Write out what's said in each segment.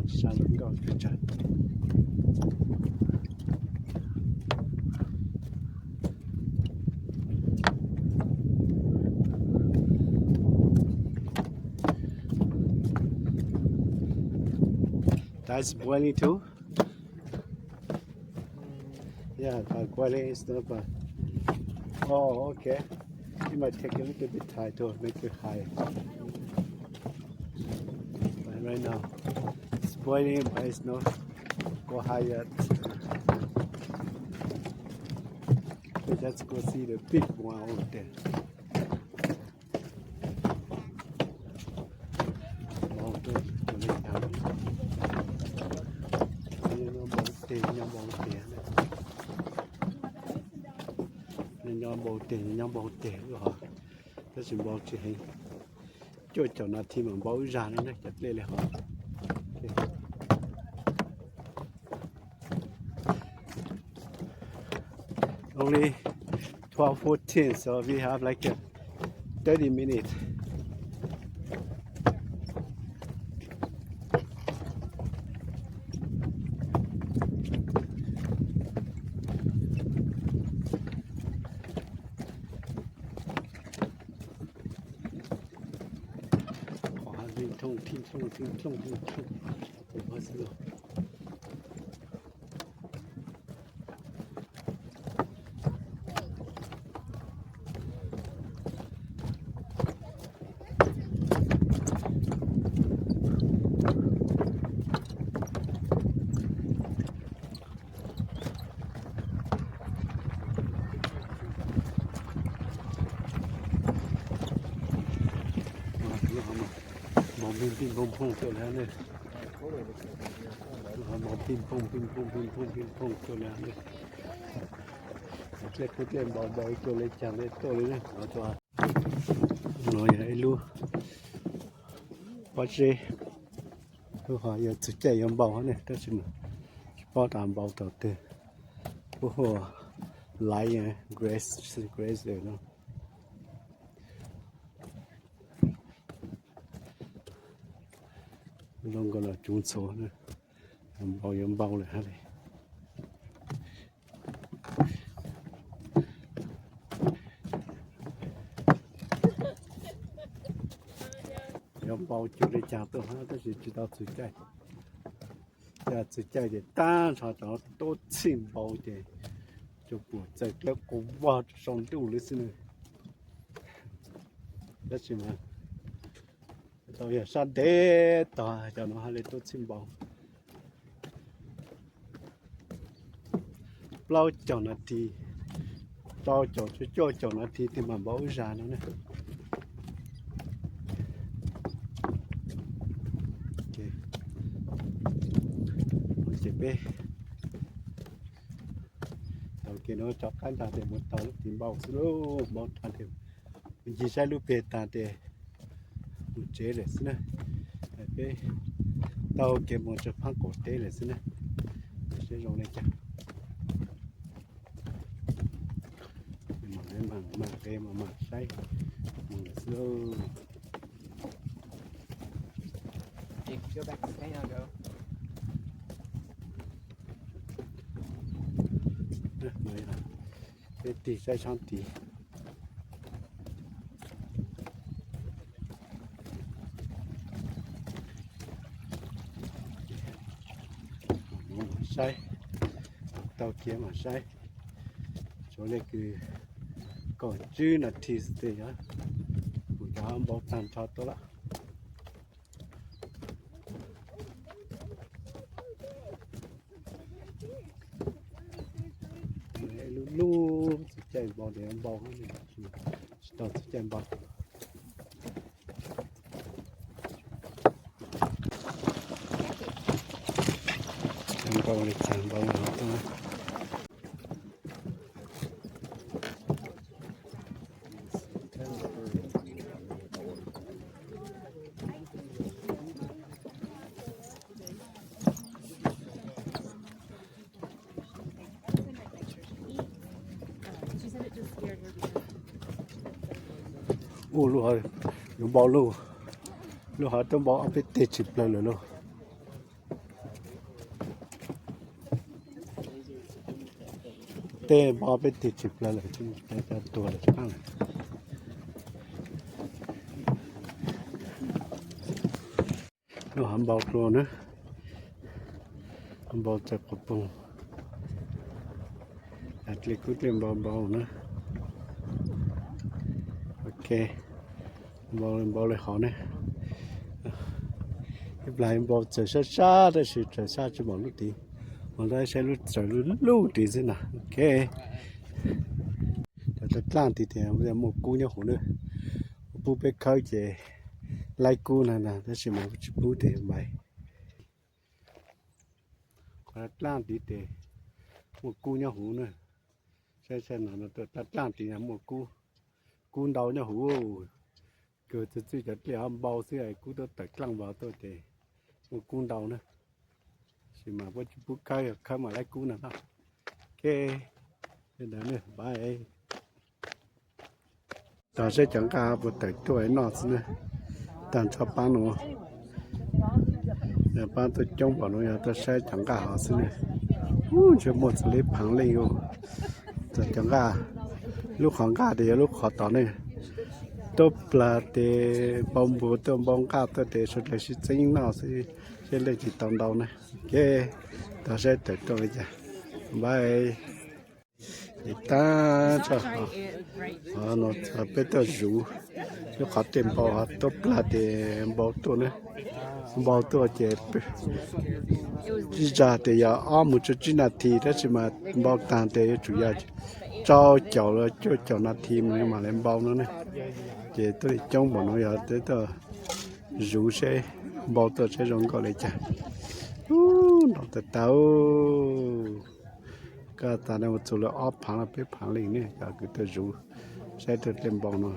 Sab zoo nkauj kawg tsawv. That's boiling too? Yeah, but boiling is not bad. Oh, okay. You might take a little bit time to make it high. But right now, it's boiling, but it's not go high yet. We just go see the big one over there. Nyob npaum tiag, nyob npaum tiag, nyob npaum tiag, nyob npaum tiag lub hov, tab sis npau tsis heev. Cuaj caum nas this mas npau ib zag li na, cov dlej li hov. Only twelve fourteen, so we have like a thirty minutes. Qhov hav nti thooj thij thooj thij thooj thij thooj, qhov xwb los. Npau pij phooj phooj rau lawm ne. Npau pij phooj pij phooj pij phooj pij phooj rau lawm ne. Dlej kub dlej npau npau rau li cas li tuaj li ne. No yog ib lub pob zeb, lub hov yog txug caij yuav npau ne, tab sis mas tsis paub tas npau thaum twg. Lub hu ua laiv, grass, grass no. Zoo nkaus li tsoov txhuv, npau yuav npau lawm hab li. Yuav npau cuag li cas tuaj hab tab sis tsis tau txug caij. Cas txug caij ces tag nrho cov tuaj txhij npau ces cov puam txawm dlawb quas vog rau saum ntuj li xwb ne. Tab sis mas tau yog sab ntev tog cov no hab li tuaj txhij npau. Plaub caug nas this, rau caum cuaj caum nas this tig mam npau ib zag no ne. Ces peb taug kev no rov qab nrag tes mus taug lub tis npau xwb lauj, npau tag tes mus ncig saib lub peg tag tes mus tsev lawm xwb na. Peb taug kev mus rau phab qaum teb lawm xwb na. Saib zoo li cas. Mam mam qe mam mam saib mus lawm xwb lauj. Peb tig saib sab tid. Saib, taug kev mas saib. Tshuav li kws kaum tsib nas this xwb tes yog kuv cov npau tag nrho tuaj lawm. Lub lub txug caij npau tes npau, tsis tau txug caij npau. Npau li cas npau no tuaj. Ua lub hov yuav npau lauj, lub hov twb npau ob peb teg tshis plawg lawm lauj. Tej npau peb tig tsis plawg lawm, cov tuag lawm. Lub hov npau dua na, npau txawv quas poog, dlej kub dlej npau npau na. Ok, npau npau li hov ne. Ib plag npau txawv sab sab tab sis txawv sab tsis npaum lub tid, mas saib lub txawv lub tid xwb na. Ok, cov dlaaj tid tias muaj kub nyob huv na, pub peb khawb ces laib kub na, tab sis mas tsis pub tes npais. Qhov dlaaj tid tes muaj kub nyob huv na. Saib saib no, dlaaj tid muaj kub, kub ntau nyob huv. Kawg txwj txwj cov dlej hov npau xwb, kub tuaj tawm dlaaj npau tuaj ces muaj kub ntau na. Tab sis mas puab tsis pub khawb, yog khawb mas laib kub no na. Ok, li ntawd na, bye. Tog saib cov nqaj puas tawm tuaj noj xwb na. Tag nrho paab no, paab tuaj coob npaum no yog tuaj saib cov nqaj hov xwb na. Ntshe muaj txog li phaav leej. Cov nqaj, lub qhov nqaj tes yog lub qhov tod ne. Tuaj plag tes npau npua tuaj npau nqaj tuaj tes sawv daws sib txeeb noj xwb, seb leej twg tau ntau na. Ok, tog saib tawm tuaj li cas, bye. Ces tag nrho, no peb tuaj zuv lub qhov tej npau hov, tuaj plag tes npau tuaj na. Npau tuaj ces zaj tes yog ob mus tsawg tsib nas this, tab sis mas npau taag tes yuav tsum yog rau caum los cuaj caum nas this mas mam li npau no ne. Ces tuaj li coob npaum no yog tuaj zuv seb npau tuaj seb zoo nkauj li cas. Nrov tag tag. Koj tas ne mus txug lawm ob phaav los peb phaav leej ne, cov kws tuaj zuv saib tuaj dlej npau no.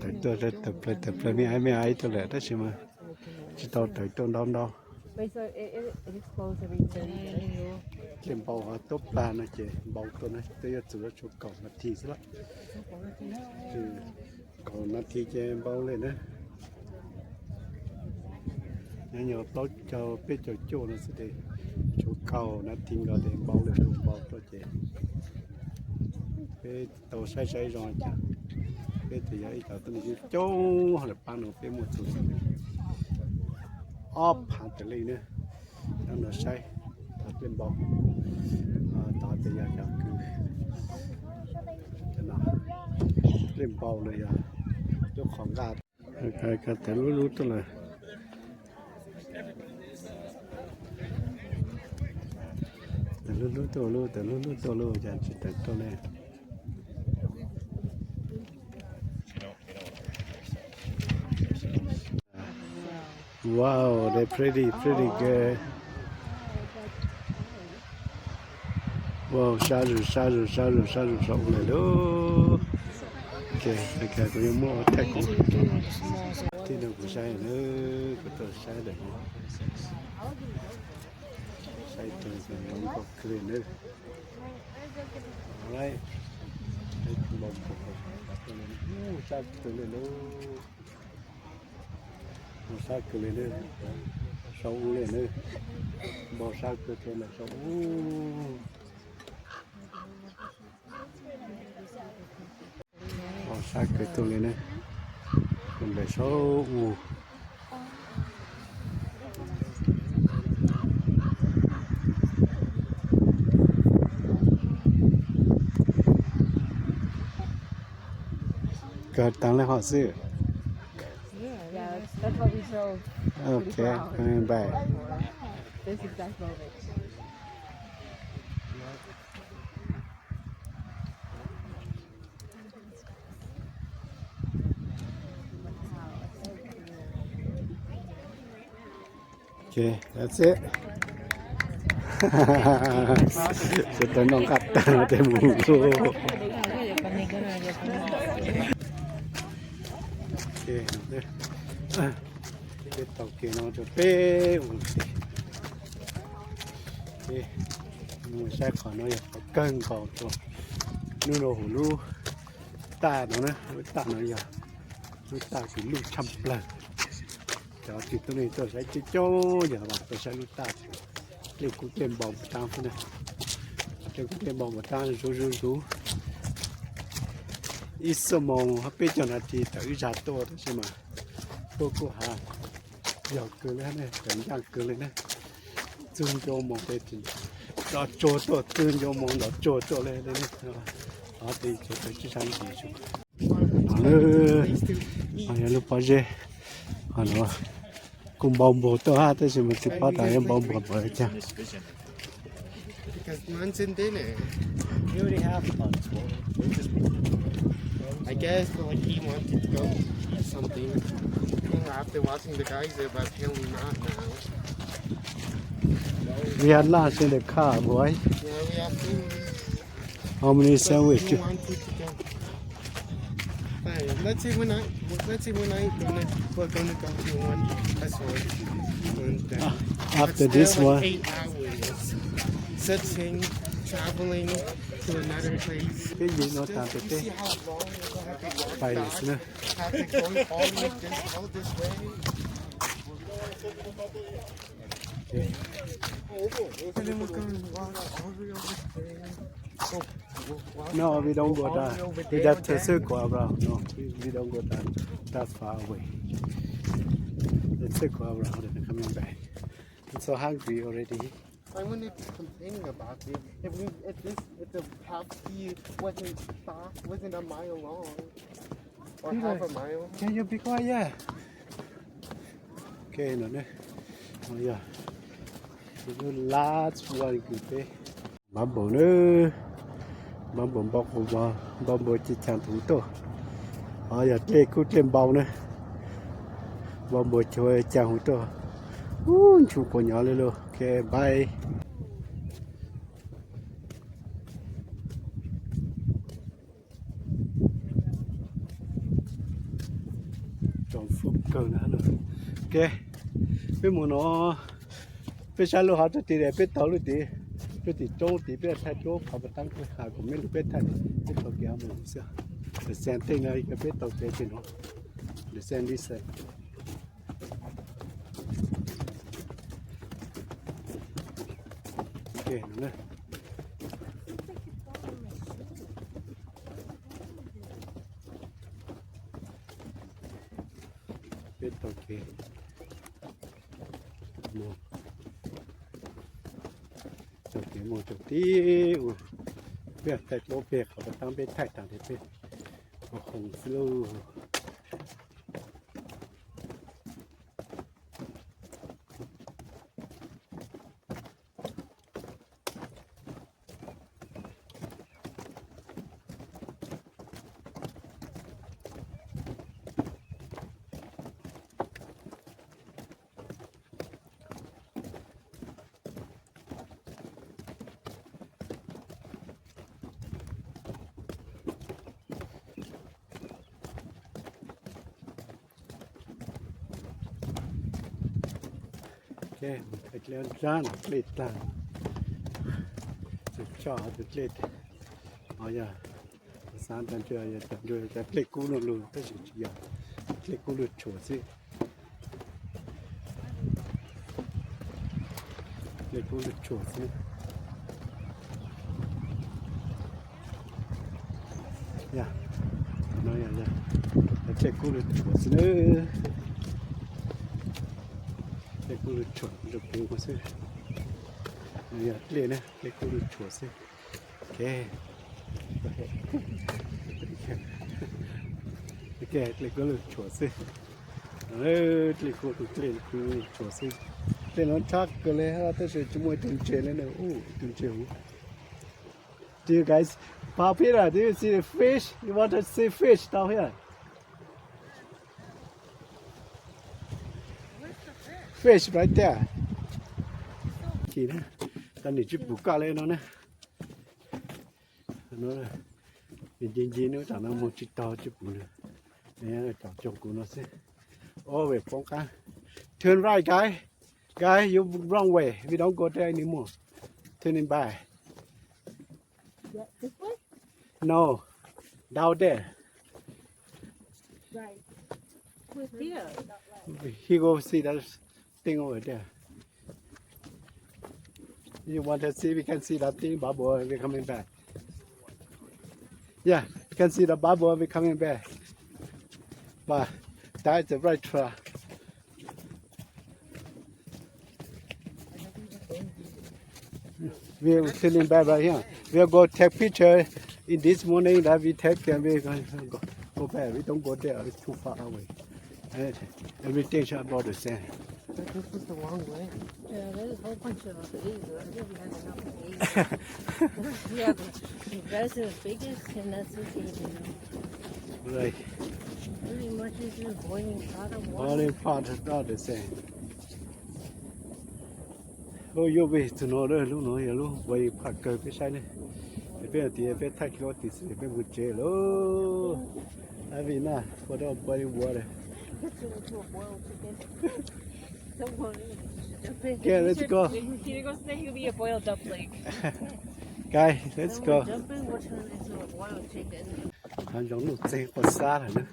Tawm tuaj tawm plawg tawm plawg me aiv me aiv tuaj lawm tab sis mas tsis tau tawm tuaj ntau ntau. Dlej npau hov tuaj plag no ces npau tuaj na, twb yuav txug tshuav kaum nas this xwb lawm. Kaum nas this ces npau li na. Nyob nyuag plaub caug peb caug cuaj no xwb tes, tshuav kaum nas this nkaus tes npau li, npau tuaj ces peb tau saib saib zoo cas. Peb tes yog ib cov tuaj coob coob lawm, paab no peb muaj txug ob phaav tawm leej na. Nyob no saib cov dlej npau, tod tes yog cov kws, dlej npau no yog lub qhov nqaj. Tawm lub lub tuaj lawm. Tawm lub lub tuaj lub, tawm lub lub tuaj lub, cas tsis tawm tuaj ne? Wow, they're pretty, pretty good. Wow, sab zus, sab zus, sab zus, sab zus saum ub lawm lauj. Ok, kuv yuav muab thaij kuv, tij no kuv saib na, kuv tuaj saib lawm, saib tug zoo nkauj kawg li na. Sab kawg li lauj. Npau sab kawg li na, saum ub li na. Npau sab kawg li na, saum ub. Npau sab kawg tuaj li na, npau saum ub. Kawg taag le hov xwb. Okay, coming back. Okay, that's it. Sawv daws noj nqaj tag tej mus. Peb taug kev no rau peb mus, mus saib qhov no yog qhov kawg nkaus rau hnub no huv lub taj no na. Lub taj no yog lub taj kws luj tshaj plawg. Cov tsis tuaj neeg tuaj saib coob coob yog tuaj saib lub taj kws Dlej kub dlej npau npua taab xwb na. Dlej kub dlej npau npua taab zuv zuv zuv. Ib xuab moos peb caug nas this tawm ib zag tuaj tab sis mas tuaj kuj hav yog kawg li, tawm ncaaj kawg li na. Txug ncua moos peb rov tsuag tuaj, txug ncua moos nrov tsuag tuaj li. Qhov twg ces tawm tsib sab ntsis. Yog lub pob zeb, kuj npau npua tuaj hab tab sis mas tsis paub tas yuav npau npua npaum li cas. Because mine's in thinner. You already have a bunch. We're just I guess, but like he wanted to go eat something. After watching the guys there, but apparently not now. We have lunch in the car, boy. Yeah, we have food. How many sandwich? He wanted to go. Fine. Let's see when I, let's see when I gonna, we're gonna go to one restaurant. One thing. After this one. Eight hours. Sitting, traveling to another place. Peb yim no tas peb peb pais lawm xwb na. Have to go all like this, all this way. And then we're gonna walk all the way over there. No, we don't go that. We just take circle around. No, we, we don't go that, that far away. Let's circle around and coming back. I'm so hungry already. I wouldn't be complaining about it if we, if this, if the path wasn't far, wasn't a mile long or half a mile. Can you be quiet? Okay, no, no. Oh, yeah. Last one, good day. Npau npua na, npau npua npau qhov, npau npua ci caag huv tuaj. Ho yog dlej kub dlej npau na, npau npua ci caag huv tuaj. Ub, ntshua quas nyov li lauj. Ok, bye. Tsoom fwm kawg na. Ok, peb mus no, peb saib lub hov rau tid, peb taug lub tid, lub tim roob tid peb thaij rub qhov pas taab peb has kom meb lug peb thaij, peb taug kev mus xwb. The same thing no, peb taug kev tim no. The same distance. Ok, no na. Peb taug kev mus, taug kev mus rau tid ua, peb thaij rub peg qhov pas taab peb thaij taag tes peb ua qhov xwb lauj. Ok, mus thaij dlej, nrab no dlej tag, tsis tshua tus dlej, o yog xav tas ntshe yog cov dlej kub lug lug tab sis tsis yog, dlej kub lug tshuam xwb. Dlej kub lug tshuam xwb. Yog, no yog dlej kub lug tshuam xwb na. Dlej kub lug tshuam rau pem no xwb. No yog dlej na, dlej kub lug tshuam xwb. Ok, dlej kub lug tshuam xwb. Dlej kub, dlej kub tshuam xwb. Dlej no tshab kawg li tab sis tsis muaj ib tug ntses li na, ib tug ntses huv. Do you guys, Paul Peter, do you see the fish? You want to see fish down here? Fish right there. Kis na, tau nws tsis pum koj li no na. Nws nce nce nws tam no mus tsis tau tsis pum nws. Nws caum caum kuv no xwb. Ob peb poob qab. Turn right, guy. Guy, you wrong way. We don't go there anymore. Turning back. Yeah, this way? No. Down there. Right. We're here. He go see that thing over there. You want to see? We can see the thing, bubble, we coming back. Yeah, you can see the bubble, we coming back. But that's the right trail. We're sitting back right here. We'll go take picture in this morning that we take and we go, go back. We don't go there. It's too far away. Eh, everything is about the same. But this is the wrong way. Yeah, there's a whole bunch of these. I think we have enough of these. Yeah, but the best and the biggest, and that's okay, you know. Right. Pretty much it's just boiling hot of water. Boiling pot is about the same. Lub yuj vij txug no, lub no yog lub boiling pot kawg peb saib ne. Es peb tias peb thaij kiag tim xwb peb mus tsev lauj. Abi na, for the boiling water. Okay, let's go. Can you go say he'll be a boiled dumpling? Guys, let's go. Jumping, we'll turn into a boiled chicken. Hav zoov nuj txeeg quaj xab lawm na.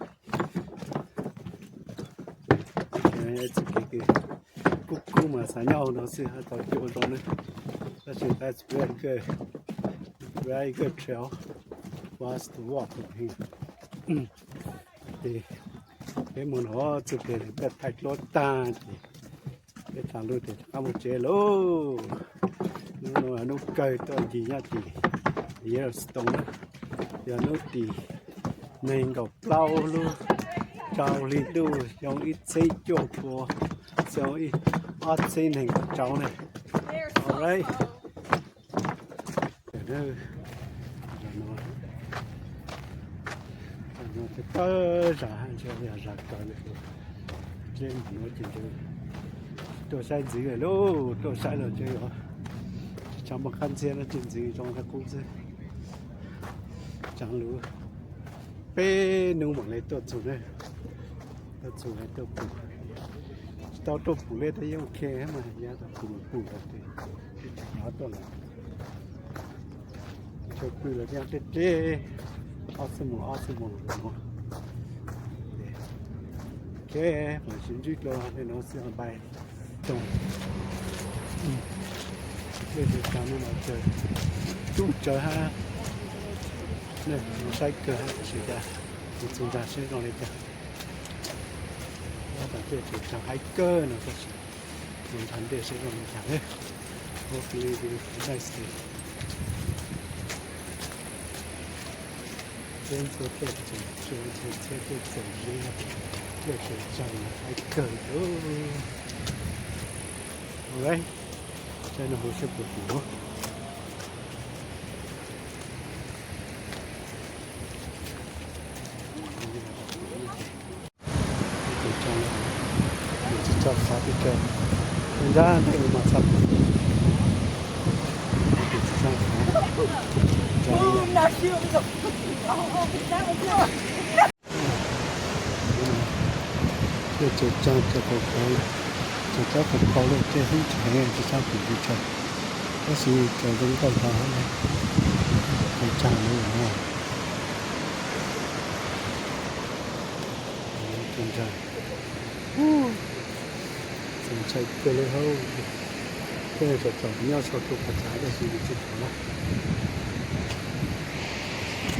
Txoj kev kub kub mas xav nyob hauv no xwb, tau cuag zoo na. Tab sis that's very good, very good trail for us to walk here. Ces peb mus no txoj kev peb thaij duab tag ces peb txhaj lug ces rov qab mus tsev lauj. Hnub no hnub kawg tuaj ncig nyob tim Yellowstone na, yog hnub tim nees nkaum plaub lub rau hli ntuj xyoo ib txhiab cuaj pua, xyoo ob txhiab nees nkaum rau ne. Alright. Tawg zam hab ntshe yog zam kawg li. Ces mus no ces tuaj saib ntxiv lawm lauj, tuaj saib los ces tsis tshua muaj qab ntxhiab no ces ntxiv zoo qab qub xwb. Tsav lub peb hnub mam li tuaj txug ne. Tuaj txug tuaj pum, tsis tau tuaj pum li tab yeej ok mas yog tuaj pum pum los ces tsis tau tuaj lawm. Chaw pw los yeej deb deb, ob xuab moos ob xuab moos no. Ok, mam sib ntsib dlua li no xwb, bye. Tej tsev tsaws no mas tseem cub tsawv hab, saib kawg hab, tab sis cas kuv txhua ntag seb zoo li cas. Tab tej tsev tsaws haib kawg no tab sis kuv nthav ntej seb zoo li cas. Hopefully we nice day. Peb ntxhua tej tseem tshuav ntxhua txhiab tej txawm zeb, tej tseem tsam haib kawg li. Alright, saib no hu seb puas pum. Tseem tsam, tsis tshua fav pes tsawg, nrab ntev mas txhaj pum. Tsis tshua fav. Tej tseem tsam tseem qhuav qhuav, tseem tsam qhuav qhuav lawm, tej hwb tsis heev tsis tshua pum pes tsawg, tab sis tseem zoo nkauj dhau, tseem tsam li no. Tus ntag, txaus ntshai kawg li hauj. Tej zaum txom nyob sau tus qhov tsav tab sis yus tsis pom lawm.